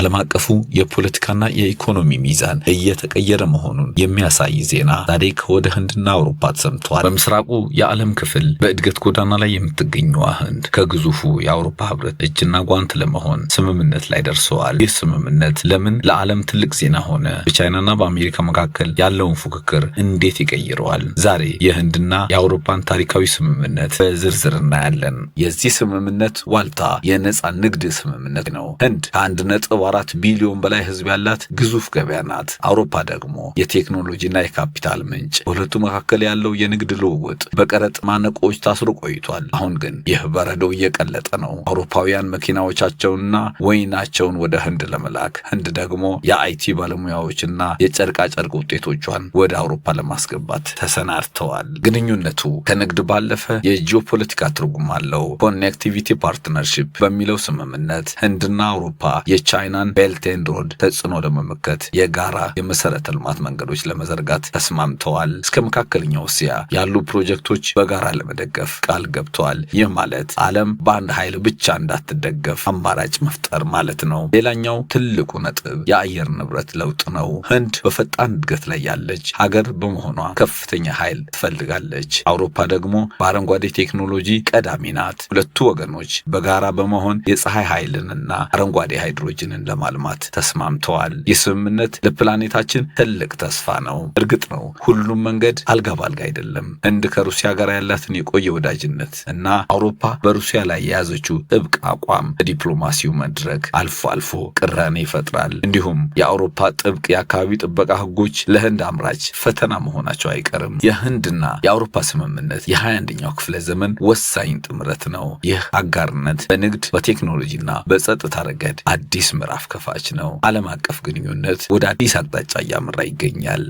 ዓለም አቀፉ የፖለቲካና የኢኮኖሚ ሚዛን እየተቀየረ መሆኑን የሚያሳይ ዜና ዛሬ ከወደ ህንድና አውሮፓ ተሰምቷል። በምስራቁ የዓለም ክፍል በእድገት ጎዳና ላይ የምትገኘዋ ህንድ ከግዙፉ የአውሮፓ ህብረት እጅና ጓንት ለመሆን ስምምነት ላይ ደርሰዋል። ይህ ስምምነት ለምን ለዓለም ትልቅ ዜና ሆነ? በቻይናና በአሜሪካ መካከል ያለውን ፉክክር እንዴት ይቀይረዋል? ዛሬ የህንድና የአውሮፓን ታሪካዊ ስምምነት በዝርዝር እናያለን። የዚህ ስምምነት ዋልታ የነፃ ንግድ ስምምነት ነው። ህንድ ከ1.4 ቢሊዮን በላይ ህዝብ ያላት ግዙፍ ገበያ ናት። አውሮፓ ደግሞ የቴክኖሎጂና የካፒታል ምንጭ። በሁለቱ መካከል ያለው የንግድ ልውውጥ በቀረጥ ማነቆዎች ታስሮ ቆይቷል። አሁን ግን ይህ በረዶ እየቀለጠ ነው። አውሮፓውያን መኪናዎቻቸውንና ወይናቸውን ወደ ህንድ ለመላክ፣ ህንድ ደግሞ የ IT ባለሙያዎችና የጨርቃጨርቅ ውጤቶቿን ወደ አውሮፓ ለማስገባት ተሰናድተዋል። ግንኙነቱ ከንግድ ባለፈ የጂኦፖለቲካ ትርጉም አለው። Connectivity Partnership በሚለው ስምምነት ህንድና አውሮፓ የቻይናን Belt and Road ተጽዕኖ ለመመከት የጋራ የመሰረተ ልማት መንገዶች ለመዘርጋት ተስማምተዋል። እስከ መካከለኛው እስያ ያሉ ፕሮጀክቶች በጋራ ለመደገፍ ቃል ገብተዋል። ይህ ማለት ዓለም በአንድ ኃይል ብቻ እንዳትደገፍ አማራጭ መፍጠር ማለት ነው። ሌላኛው ትልቁ ነጥብ የአየር ንብረት ለውጥ ነው። ህንድ በፈጣን እድገት ላይ ያለች ሀገር በመሆኗ ከፍተኛ ኃይል ትፈልጋለች። አውሮፓ ደግሞ በአረንጓዴ ቴክኖሎጂ ቀዳሚ ናት። ሁለቱ ወገኖች በጋራ በመሆን የፀሐይ ኃይልንና አረንጓዴ ሃይድሮጅንን ለማልማት ተስማምተዋል። ይህ ስምምነት ለፕላኔታችን ትልቅ ተስፋ ነው። እርግጥ ነው ሁሉም መንገድ አልጋ ባልጋ አይደለም። ህንድ ከሩሲያ ጋር ያላትን የቆየ ወዳጅነት እና አውሮፓ በሩሲያ ላይ የያዘችው ጥብቅ አቋም በዲፕሎማሲው መድረክ አልፎ አልፎ ቅራኔ ይፈጥራል። እንዲሁም የአውሮፓ ጥብቅ የአካባቢ ጥበቃ ህጎች ለህንድ አምራች ፈተና መሆናቸው አይቀርም። የህንድና የአውሮፓ ስምምነት የ21ኛው ክፍለ ዘመን ወሳኝ ጥምረት ነው። ይህ አጋርነት በንግድ፣ በቴክኖሎጂና በጸጥታ ረገድ አዲስ ምዕራፍ ከፋች ነው። ዓለም አቀፍ ግንኙነት ወደ አዲስ አቅጣጫ እያመራ ይገኛል።